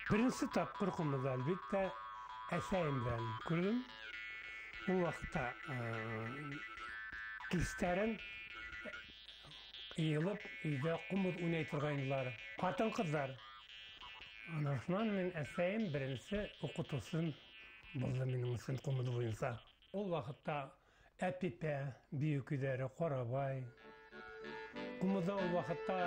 Беренсе тапҡыр ҡумыҙҙы, әлбиттә, әсәйемдән күрҙем. Ул ваҡытта кистәрен йыйылып өйҙә ҡумыҙ уйнай торғайнылар. Ҡатын-ҡыҙҙар. Ана шунан мин әсәйем беренсе уҡытыусым булды минең өсөн ҡумыҙ буйынса. Ул ваҡытта Әпипә, бейеү көйҙәре, Ҡарабай. Ҡумыҙҙа ул ваҡытта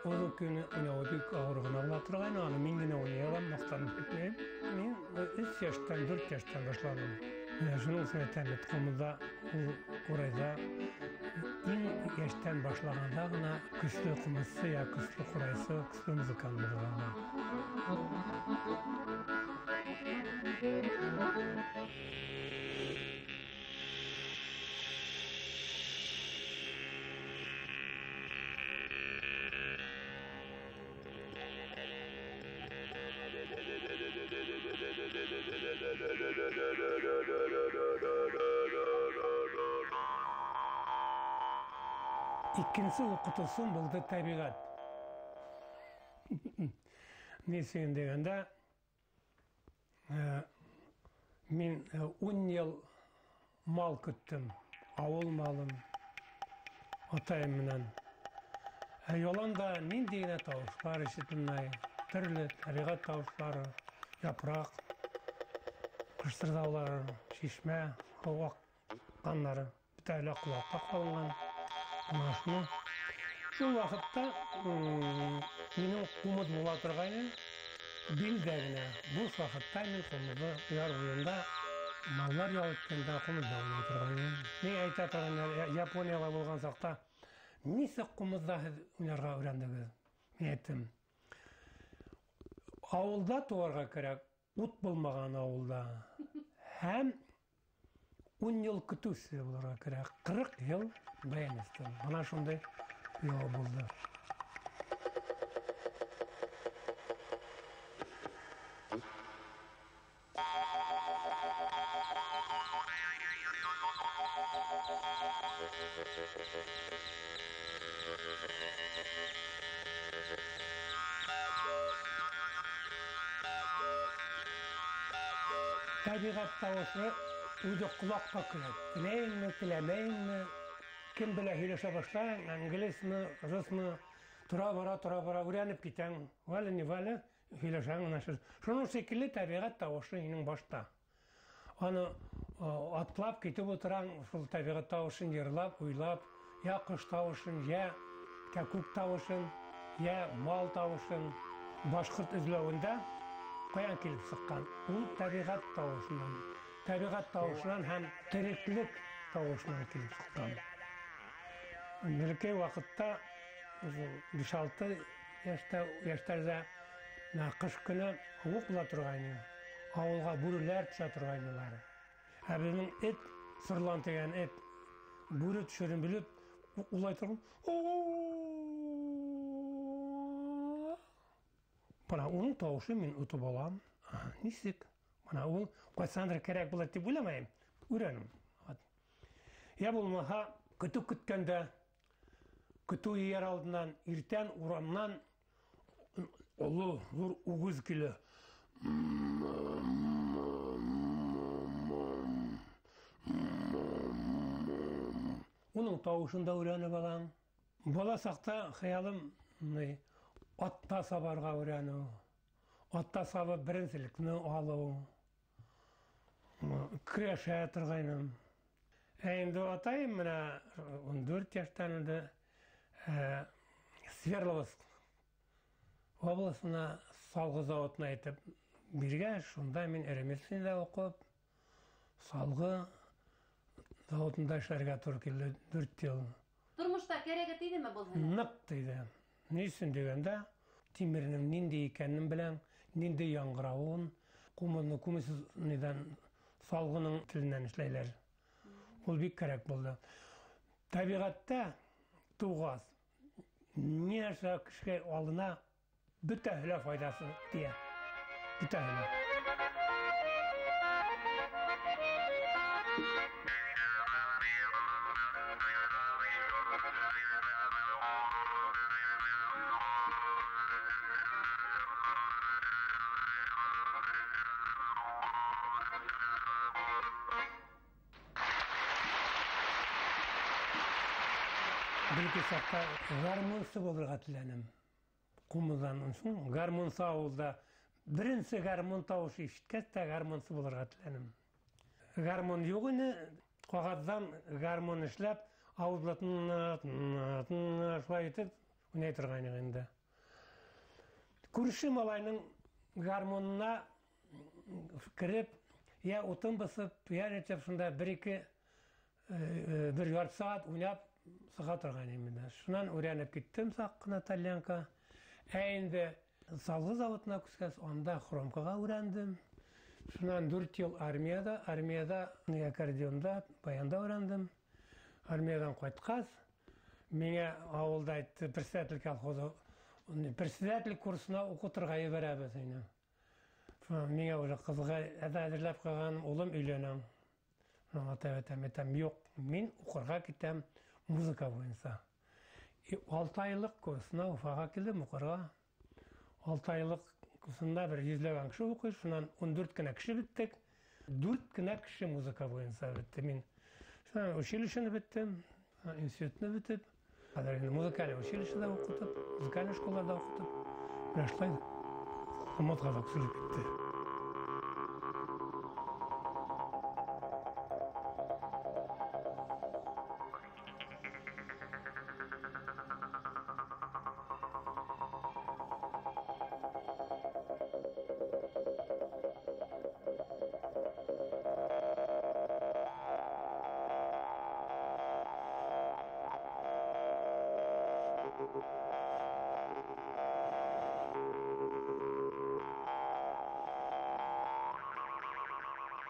оло көйнө уйнауы бик ауыр ғына була торғайны, аны мин генә уйнай алам, маҡтанып китмәйем. Мин 3 йәштән, 4 йәштән башланым. Шуның өсөн әйтәм бит, ҡумыҙҙа ул ҡурайҙа иң йәштән башлағанда ғына көслө ҡумыҙсы йә көслө ҡурайсы, көслө музыкант булырға була. Икенсе уҡытыусым булды тәбиғәт. Ни өсөн тигәндә, мин 10 йыл мал көттөм, ауыл малын, атайым менән. Ә яланда ниндәй генә тауыштар ишетелмәй, төрлө тәбиғәт тауыштары, япраҡ ҡыштырҙауҙары, шишмә, һыу аҡҡандары, бөтәһе лә ҡолаҡҡа ҡалынған. Бына шуны. Шул ваҡытта минең ҡумыҙ була торғайны, билдә генә. Буш ваҡытта мин ҡумыҙҙы яр буйында маллар ял иткәндә ҡумыҙҙа уйнай торғайным. Мин әйтә торғайным, Японияла булған саҡта, нисек ҡумыҙҙа һеҙ уйнарға өйрәндегеҙ? Мин әйттем, ауылда тыуарға кәрәк, ут булмаған ауылда. Һәм 10 йыл көтөүсе булырға кәрәк, 40 йыл баянист. Бына шундай яуап булды. Тәбиғәт тауышы үҙе ҡолаҡҡа керә. Теләйеңме, теләмәйеңме, кем белә һөйләшә башлайың, англисмы, русмы, тора-бара, тора-бара өйрәнеп китәң. Валя не валя, һөйләшәң менән шул. Шуның шикелле тәбиғәт тауышы һинең башта. Аны атлап китеп утыраң, шул тәбиғәт тауышын йырлап, уйлап, я ҡош тауышын, я кәкүк тауышын, я мал тауышын. Башҡорт эҙләүендә ҡаян килеп сыҡҡан? Ул тәбиғәт тауышынан. Тәбиғәт тауышынан һәм тереклек тауышынан килеп сыҡҡан. Бәләкәй ваҡытта, биш-алты йәштәрҙә, ҡыш көнө һыуыҡ була торғайны. Ауылға бүреләр төшә торғайнылар. Ә беҙҙең эт, Сырлан тигән эт, бүре төшөрөн белеп, улай торған. Бына уның тауышын мин отоп алам. Нисек? Бына ул ҡасандыр кәрәк була тип уйламайым. Өйрәнем. Я булмаһа, көтөү көткәндә, көтөү йыйыр алдынан иртән урамнан оло ҙур үгеҙ килә. Уның тауышын да өйрәнеп алам. Бала саҡта хыялым атта сабарға өйрәнеү, атта сабып беренселекне алыу, көрәшә торғайным. Ә инде атайым менә 14 йәштән инде Свердловск обласына салғы заводына әйтеп биргән, шунда мин ремесленда уҡып, салғы заводында эшләргә тура килде 4 йыл. Тормошта кәрәге тейҙеме был һөнәр? Ныҡ тейҙе. Ни өсөн тигәндә, тимеренең ниндәй икәнен беләм, ниндәй яңғырауын, ҡумыҙны күмесез ниҙән салғының теленән эшләйләр. Ул бик кәрәк булды. Тәбиғәттә тыуғас, ни нәрсә кешегә алына, бөтәһе лә файҙасы тейә. Бөтәһе лә. Бәләкәй саҡта гармунсы булырға теләнем. Ҡумыҙҙан һуң гармунсы ауылда беренсе гармун тауышы ишеткәс тә гармунсы булырға теләнем. Гармун юҡ ине, ҡағыҙҙан гармун эшләп, ауыҙла шулай итеп уйнай торғайныҡ инде. Күрше малайның гармунына кереп, йә утын бысып, йә нитеп шунда бер-ике, бер ярты сәғәт уйнап сыға торған инде. Шунан өйрәнеп киттем саҡ ҡына тальянка. Ә инде Салғы заводына күскәс, анда хромкаға өйрәндем. Шунан 4 йыл армияда, армияда аккордеонда, баянда өйрәндем. Армиядан ҡайтҡас, миңә ауылда әйтте, председатель колхозы, председатель курсына уҡытырға ебәрәбеҙ ине. Шунан миңә уже ҡыҙға әҙерләп ҡуйған, улым өйләнәм. Шунан атай әйтәм, әйтәм, юҡ, мин уҡырға китәм музыка буйынса. 6 айлыҡ курсына Уфаға килдем уҡырға. 6 айлыҡ курсында бер йөҙләгән кеше уҡый, шунан 14 кенә кеше беттек. 4 кенә кеше музыка буйынса бетте. Мин шунан училищены беттем, институтны бетеп, хәҙер инде музыкальный училищеда уҡытып, музыкальный школаларҙа уҡытып, менә шулай ҡумыҙға ла күсереп китте.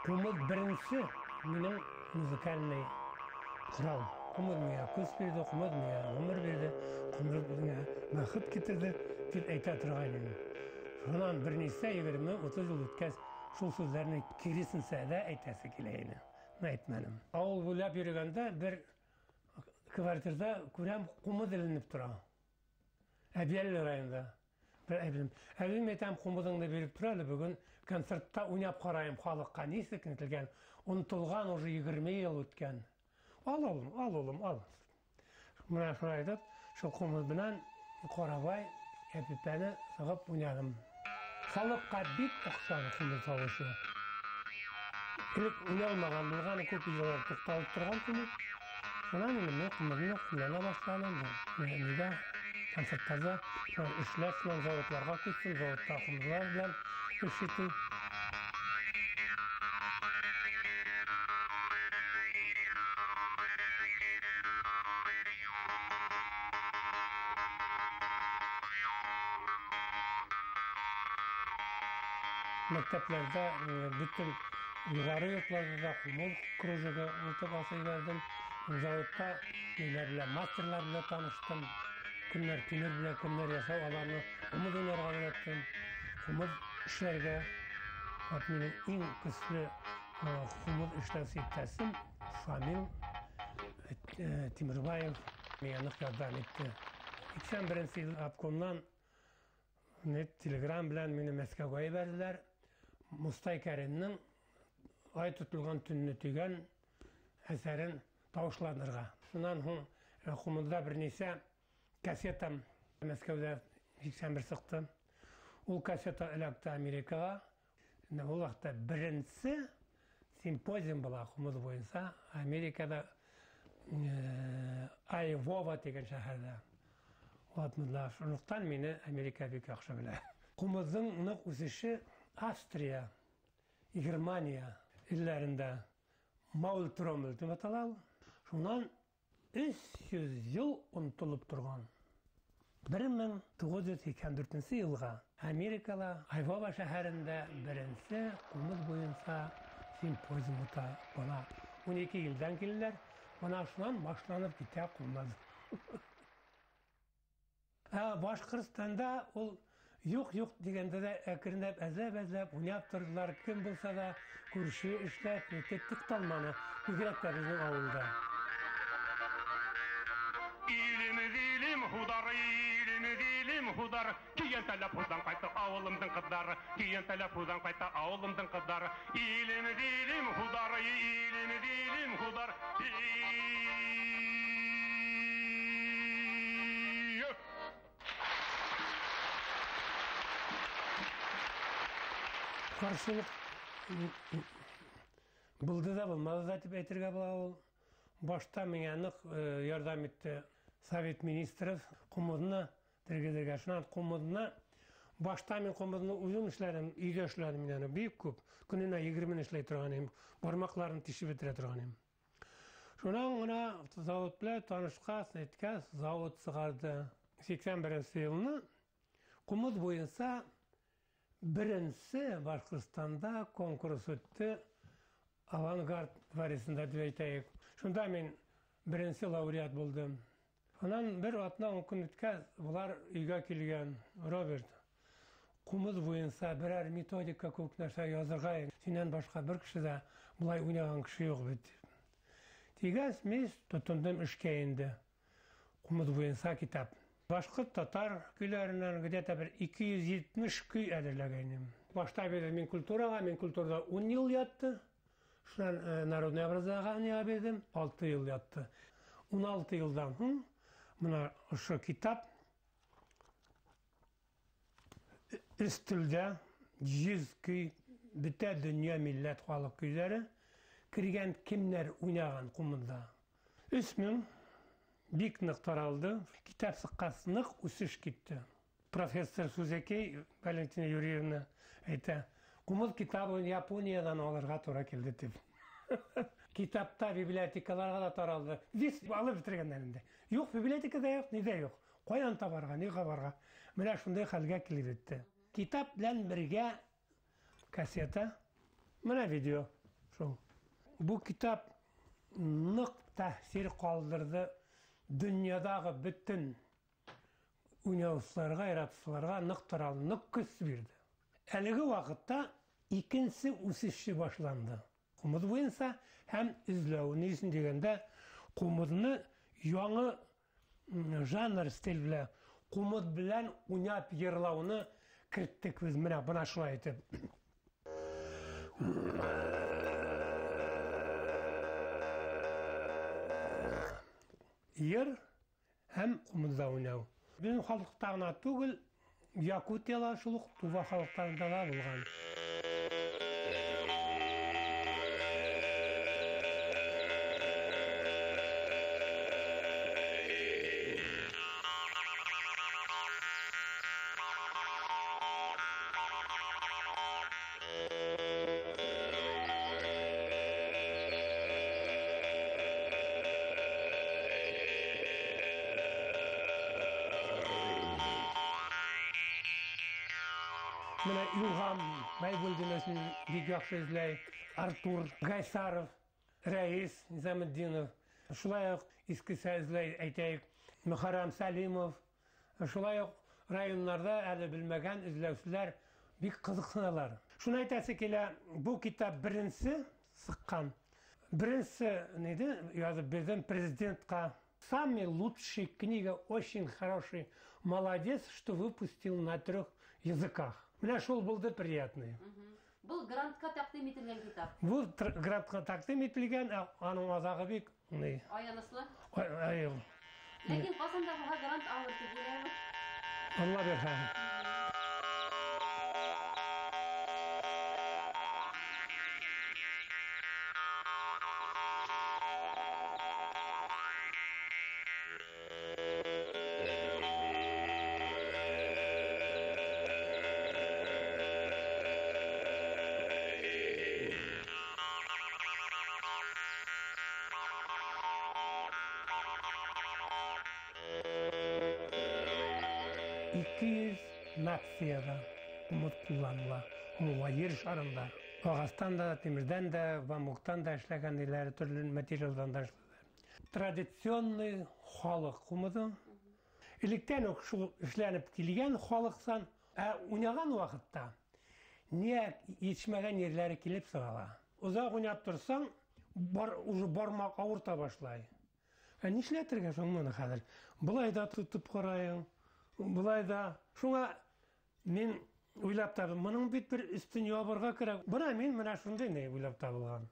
Ҡумыҙ беренсе минең музыкальный ҡорал. Ҡумыҙ миңә көс бирҙе, ҡумыҙ миңә ғүмер бирҙе, ҡумыҙ миңә бәхет китерҙе тип әйтә торғайным. Шунан бер нисә 20-30 йыл үткәс, шул һүҙҙәрҙе киресенсә ҙә әйтәсе килә ине. Әйтмәнем. Ауыл буйлап йөрөгәндә бер квартирҙа күрәм, ҡумыҙ эленеп тора. Әбйәлил районында. Бер әбейем, әбейем әйтәм, ҡумыҙыңды биреп тор әле, бөгөн концертта уйнап ҡарайым халыҡҡа, нисек нителгән, онотолған уже 20 йыл үткән. Ал улым, ал улым, ал. Мына шулай итеп, шул ҡумыҙ менән Ҡарабай Әпипәне сығып уйнаным. Халыҡҡа бик оҡшаны ҡумыҙ тауышы. Элек уйналмаған булған, күп йыллар туҡталып торған ҡумыҙ. Шунан инде мин ҡумыҙны ҡуллана башланым. Нигә концерттарҙа эшләп, шунан заводларға күстем, заводта ҡумыҙлар белән эш итеү. Мәктәпләрҙә, бөтөн юғары йортларҙа ла ҡумыҙ кружогы үтеп асып ебәрҙем. Заводта ниләр белән, мастерлар белән таныштым. Кемдәр тимер белән, кемдәр ясау, аларны ҡумыҙ уйнарға өйрәттем. Ҡумыҙ эшләргә. Вот минең иң көслө ҡумыҙ эшләүсе иптәшем Шамил Тимербаев миңә ныҡ ярҙам итте. 81 йыл обкомнан телеграм белән мине Мәскәүгә ебәрҙеләр. Мостай Кәримдең Ай тотолған төнне тигән әҫәрен тауышланырға. Шунан һуң ҡумыҙҙа бер нисә кассетам Мәскәүҙә 81 сыҡты. Ул кассета эләкте Америкаға. Ул ваҡытта беренсе симпозиум була ҡумыҙ буйынса Америкала Айвова тигән шәһәрҙә. Шунлыҡтан мине Америка бик яҡшы белә. Ҡумыҙҙың ныҡ үҫеше Австрия, Германия илдәрендә Маультромель тип атала ул. Шунан 300 йыл онотолоп торған. 1984 йылға Америкала Айвова шәһәрендә беренсе ҡумыҙ буйынса симпозиум үтә була. 12 илдән киләләр. Бына шунан башланып китә ҡумыҙ. Башҡортостанда ул юҡ-юҡ тигәндә лә әкренләп әҙләп-әҙләп уйнап торҙолар. Кем булһа ла күрше эшләп, нитеп туҡталманы. Бигерәк тә беҙҙең ауылда. Илем, илем, худар, илем, илем, худар. Кийән тәләп худан ҡайта ауылымдың ҡыҙҙары. Кийән тәләп худан ҡайта ауылымдың ҡыҙҙары. Илем, илем, худар, илем, илем, худар. Ҡаршылыҡ булды да булмады да тип әйтергә була ул. Башта миңә ныҡ ярҙам итте Совет министров ҡумыҙны тергеҙергә. Шунан ҡумыҙны башта мин ҡумыҙны үҙем эшләнем, өйҙә эшләнем мин аны бик күп. Көнөнә 20 эшләй торған инем, бармаҡларын тишеп бөтөрә торған инем. Шунан ғына завод белән танышҡас, әйткәс, завод сығарҙы. 81 йылны ҡумыҙ буйынса беренсе Башҡортостанда конкурс үтте. Авангард дворецында тип әйтәйек. Шунда мин беренсе лауреат булдым. Унан бер атна ун көн үткәс, улар өйгә килгән. Роберт, ҡумыҙ буйынса берәр методика күп нәрсә яҙырға, һинән башҡа бер кеше дә былай уйнаған кеше юҡ бит. Тигәс, мин тотондом эшкә инде. Ҡумыҙ буйынса китап. Башҡорт, татар көйләренән где-то бер 270 көй әҙерләгәйнем. Башта бирҙем мин культураға, мин культурада 10 йыл ятты. Шунан народный образованиеға бирҙем, 6 йыл ятты. 16 йылдан һуң мына ошо китап өҫтөлдә 100 көй, бөтә донъя милләт халыҡ көйҙәре кергән, кемдәр уйнаған ҡумыҙҙа. 3000 бик ныҡ таралды. Китап сыҡҡас ныҡ үҫеш китте. Профессор Сузекей Валентина Юрьевна әйтә, ҡумыҙ китабын Япониянан алырға тура килде тип. Китапта библиотекаларға да таралды. Весь алып бөтөргәндәр инде. Юҡ, библиотекада юҡ, ниҙә юҡ. Ҡайҙан табарға, ни табарға. Менә шундай хәлгә килеп етте. Китап белән бергә кассета, менә видео. Шул. Бу китап ныҡ тәьҫир ҡалдырҙы донъядағы бөтөн уйнаусыларға, яратыусыларға ныҡ таралды, ныҡ көс бирҙе. Әлеге ваҡытта икенсе үҫеше башланды. Ҡумыҙ буйынса һәм эҙләү. Ни өсөн тигәндә, ҡумыҙны яңы жанр стиль белән, ҡумыҙ белән уйнап йырлауны керттек беҙ менә бына шулай итеп. Йыр һәм ҡумыҙҙа уйнау. Беҙҙең халыҡта ғына түгел, Якутияла шул уҡ Тува халыҡтарында ла булған. Менә Илһам Байбулдин өсөн бик яҡшы эҙләй, Артур Гайсаров, Рәис Низаметдинов, шулай уҡ искесә эҙләй, әйтәйек, Мөхәррәм Сәлимов, шулай уҡ районнарҙа әле белмәгән эҙләүселәр бик ҡыҙыҡһыналар. Шуны әйтәсе килә, был китап беренсе сыҡҡан. Беренсе ниҙе яҙып бирҙем президентҡа. Самый лучший книга, очень хороший, молодец, что выпустил на 3 языках. Менә шул булды приятный. Был грантка тәҡдим ителгән китап. Был грантка тәҡдим ителгән, аның аҙағы бик ни. Аяныслы. Ай. Ләкин ҡасан да булһа грант алыр тип уйлайбыҙ. Алла бирһә. Нацияда ҡумыҙ ҡулланыла. Уға ер шарында. Ағастан да, тимерҙән дә, бамбуктан да эшләгән ниләре, төрлө материалдан да эшләгән. Традиционный халыҡ ҡумыҙы. Электән үк шул эшләнеп килгән халыҡсан, ә уйнаған ваҡытта ни етешмәгән ерләре килеп сыға. Оҙаҡ уйнап торсаң, уже бармаҡ ауырта башлай. Ә нишләтергә шул моны хәҙер? Былай да тотоп ҡарайың, былай да. Шуңа мин уйлап табым, моның бит бер өҫтөн ябырға кәрәк. Бына мин менә шундай ни уйлап табылған.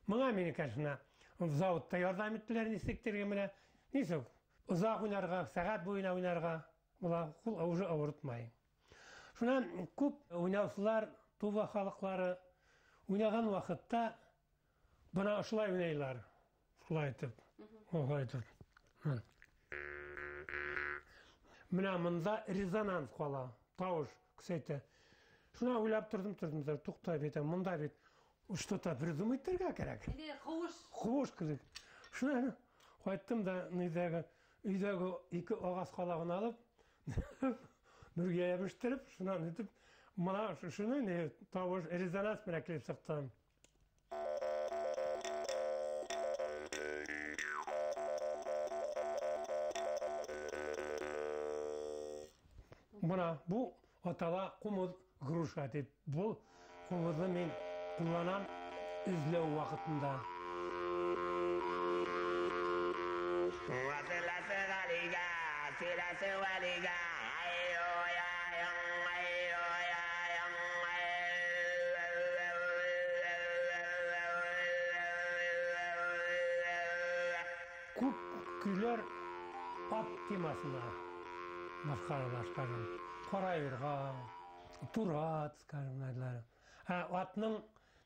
Моңа мине, конечно, заводта ярҙам иттеләр нисектергә менә. Нисек? Оҙаҡ уйнарға, сәғәт буйына уйнарға, була ҡул уже ауыртмай. Шунан күп уйнаусылар Тува халыҡлары уйнаған ваҡытта бына ошолай уйнайлар. Шулай итеп. Шулай итеп. Менә монда резонанс ҡала, тауыш көсәйтә. Шуна уйлап торҙом, туҡтай бит, монда бит что-то придумать итергә кәрәк. Инде ҡыуыш. Ҡыуыш кәрәк. Шуна ҡайттым да өйҙәге ике ағас ҡалағын алып, бергә йәбештереп, шунан итеп, мына шуны не тауыш резонанс менән килеп сыҡты. Бына бу атала ҡумыҙ груша тип. Был ҡумыҙҙы мин ҡулланам эҙләү ваҡытында. Күп көйләр ат темасына башҡарыла, скажем, ҡара юрға, турат, скажем, әйҙәләр. Ә атның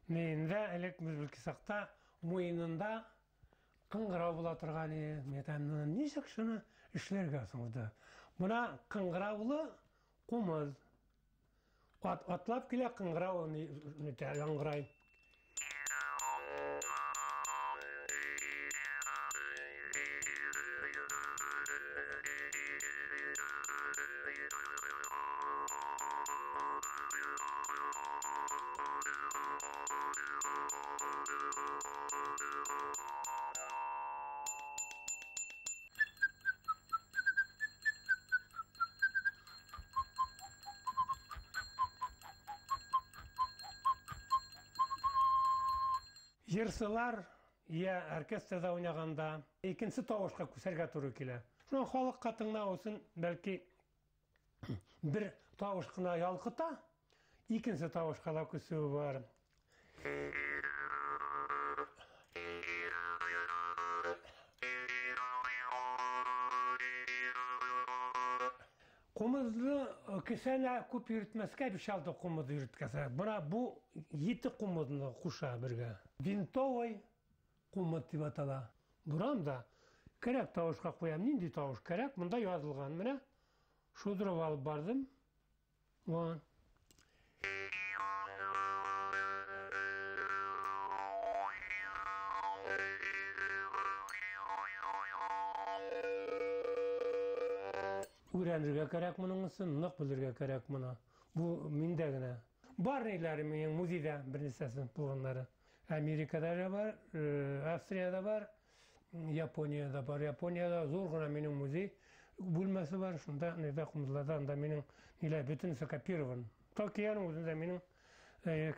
нейендә, элек беҙ бәлки саҡта, муйынында ҡыңғырау була торған ине. Мин әйтәм, нисек шуны эшләргә һуң да? Бына ҡыңғыраулы ҡумыҙ. Ат атлап килә, ҡыңғырау яңғырай. Йырсылар я оркестрҙа уйнағанда икенсе тауышҡа күсергә тура килә. Шунан халыҡҡа тыңлау өсөн бәлки бер тауыш ҡына ялҡыта, икенсе тауышҡа ла күсеү бар. Ҡумыҙҙы кесәнә күп йөрөтмәҫкә, биш-алты ҡумыҙ йөрөткәсә. Бына бу 7 ҡумыҙны ҡуша бергә. Винтовый ҡумыҙ тип атала. Бурам да кәрәк тауышҡа ҡуям. Ниндәй тауыш кәрәк? Бында яҙылған. Менә шудырып алып барҙым. Вон. Өйрәнергә кәрәк моның өсөн, ныҡ белергә кәрәк моны. Бу миндә генә. Бар ниләре минең музейҙа бер нисәсе булғандары. Америкада да бар, Австрияда бар, Японияда бар. Японияда ҙур ғына минең музей бүлмәсе бар. Шунда нидә ҡумыҙларҙа анда минең ниләр бөтөнөһө копирован. Токионың үҙендә минең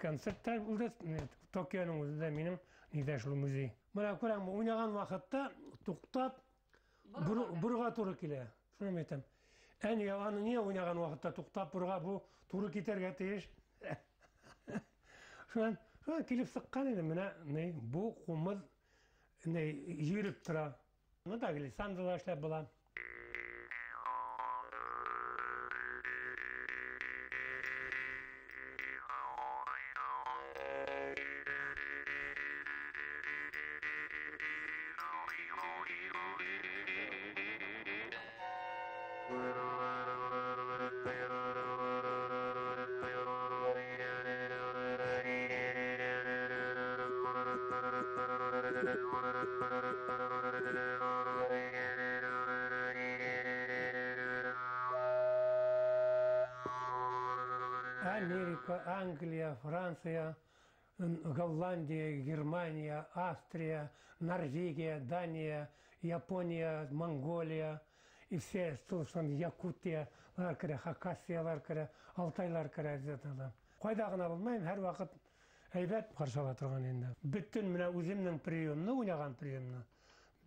концерттар булды. Токионың үҙендә минең нидә шул музей. Бына күрәм, уйнаған ваҡытта туҡтап бурға тура килә. Шуны әйтәм. Әни аны ниңә уйнаған ваҡытта туҡтап бурға бу тура китергә тейеш. Шунан килеп сыҡҡан ине, менә ни бу ҡумыҙ ни йөрөп тора. Бында глиссандала эшләп була. Америка, Англия, Франция, Голландия, Германия, Австрия, Норвегия, Дания, Япония, Монголия и все, что Якутия, Хакасиялар керә, Алтайлар керә. Ҡайҙа ғына булмайым, һәр ваҡыт һәйбәт ҡаршы ала торған инде. Бөтөн менә үҙемдең приемны, уйнаған приемны,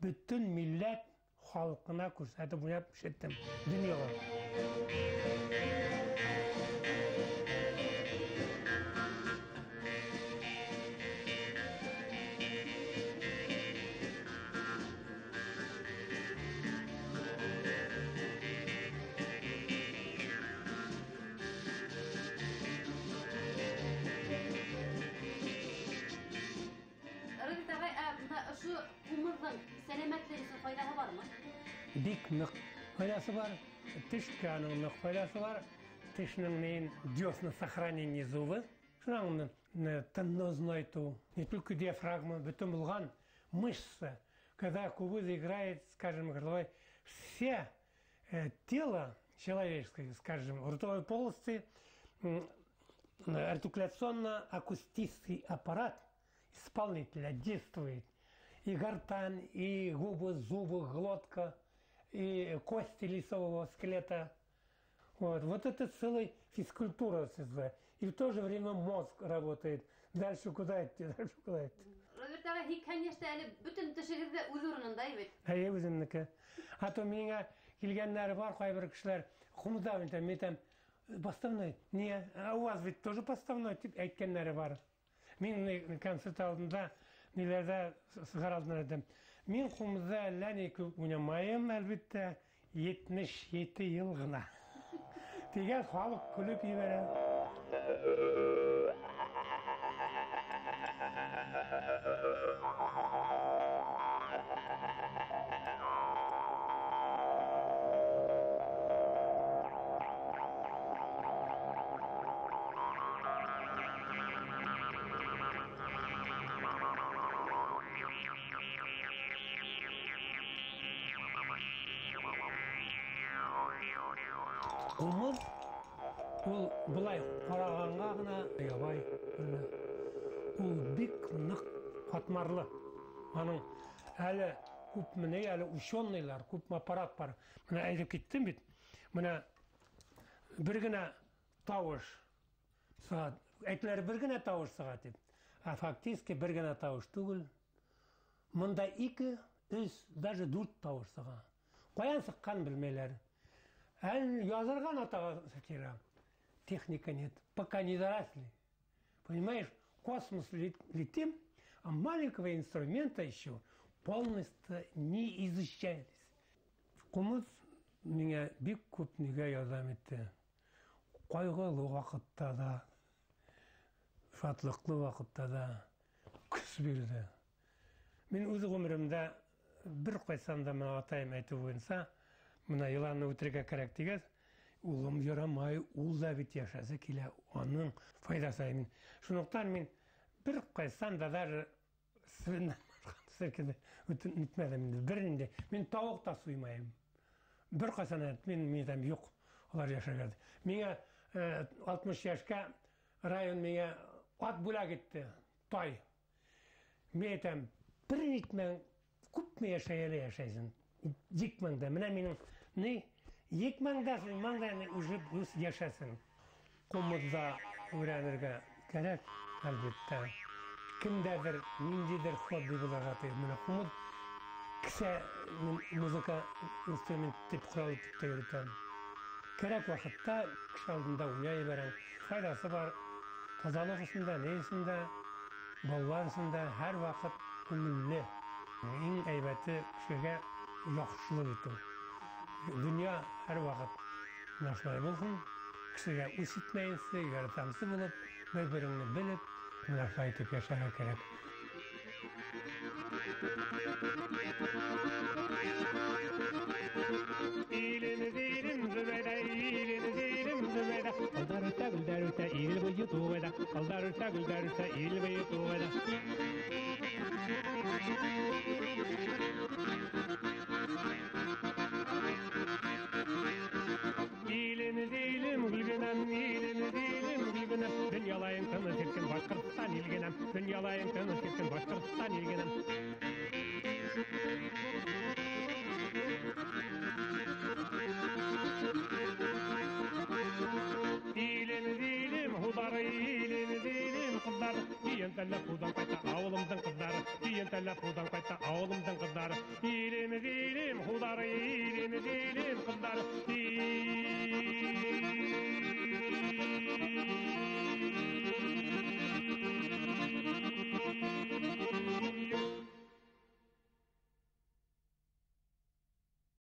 бөтөн милләт халҡына күрһәтеп уйнап ишеттем донъяға. Бик ныҡ файҙасы бар, тешкә аның ныҡ файҙасы бар. Тешнең нейен десна сохранение зубы. Шунан тынны оҙонайтыу, не только диафрагма, бөтөн булған мышца. Когда кубыз играет, скажем, горловой, все тело человеческое, скажем, в ротовой полости артикуляционно-акустический аппарат исполнителя действует. И гортань, и губы, зубы, глотка, и кости лицевого скелета. Вот это целая физкультура. И в то же время мозг работает. Дальше куда идти, дальше куда идти. Роберт ағай, һикһән йәштә әле бөтөн тешегеҙ ҙә үҙ урынында бит. Эйе, үҙемдеке. А то миңә килгәндәре бар, ҡайбер кешеләр ҡумыҙҙа әйтәм, мин әйтәм, поставной. Не, а у вас ведь тоже поставной, тип әйткәндәре бар. Мин концерт алдында, ниләрҙә сығар алдынан әйтәм. Мин ҡумыҙҙа әллә ни күп уйнамайым, әлбиттә, 77 йыл ғына. Тигән халыҡ көлөп ебәрә. Ҡумыҙ ул былай ҡарағанға ғына ябай күренә. Ул бик ныҡ ҡатмарлы. Аның әле күпме ни, әле ученыйлар, күпме аппарат бар. Бына әйтеп киттем бит. Бына бер генә тауыш сыға. Әйтеләр бер генә тауыш сыға тип. А фактически бер генә тауыш түгел. Мында 2, 3, даже 4 тауыш сыға. Ҡаян сыҡҡан белмәйләр. Әле язырға нотаға кирәк. Техника нет. Пока не доросли. Понимаешь, космос летим, а маленького инструмента еще полностью не изучались. Ҡумыҙ миңә бик күп нигә ярҙам итте. Ҡайғылы ваҡытта ҙа, шатлыҡлы ваҡытта ҙа көс бирҙе. Мин үҙ ғүмеремдә бер ҡайсан да мына атайым әйтеү буйынса, мына йыланны үтерергә кәрәк тигәс, улым ярамай, ул да бит йәшәсе килә, уның файҙасы. Мин шунлыҡтан мин бер ҡайсан да даже үтмәҙем инде, бер инде. Мин тауыҡ та суймайым. Бер ҡасан мин әйтәм, юҡ, улар йәшәргә. Миңә 60 йәшкә район миңә ат бүләк итте, тай. Мин әйтәм, бер итмәң, күпме йәшәй әле йәшәйһең? Икмәңдә, менә минең ни, икмәңдә, маңда уже үҙ йәшәсең. Ҡумыҙҙа өйрәнергә кәрәк, әлбиттә. Кемдәҙер, ниндәйҙер хобби булырға тейеш. Менә ҡумыҙ кесә музыка инструмент тип ҡорал итеп тә йөрөтәм. Кәрәк ваҡытта кеше алдында уйнай ебәрәм. Файҙасы бар. Таҙалыҡ өсөн дә, ни өсөн дә, балалар өсөн дә һәр ваҡыт күңелле. Иң һәйбәте кешегә яҡшылыҡ итеү. Донъя һәр ваҡыт менә шулай булһын. Кешегә үс итмәйенсә, ярҙамсы булып, бер-береңне белеп, менә шулай итеп йәшәргә кәрәк. Илем, илем, Зөбәйҙә, илем, илем, Зөбәйҙә. Ҡалдар үҫә, гөлдәр үҫә, ил буйы туғайҙа. Ҡалдар үҫә, гөлдәр үҫә, ил буйы туғайҙа. Илем, илем, гөлгенәм, илем, илем, гөлгенәм. Донъялайың тыныс иркен Башҡортостан илгенәм. Донъялайың тыныс иркен Башҡортостан илгенәм. Илем, илем, һуҙары, илем, илем, ҡыҙҙары. Кейен тәлләп һыуҙан ҡайта ауылымдың ҡыҙҙары. Кейен тәлләп һыуҙан ҡайта ауылымдың ҡыҙҙары. Илем, илем, һуҙары, илем, илем, ҡыҙҙары. Илем,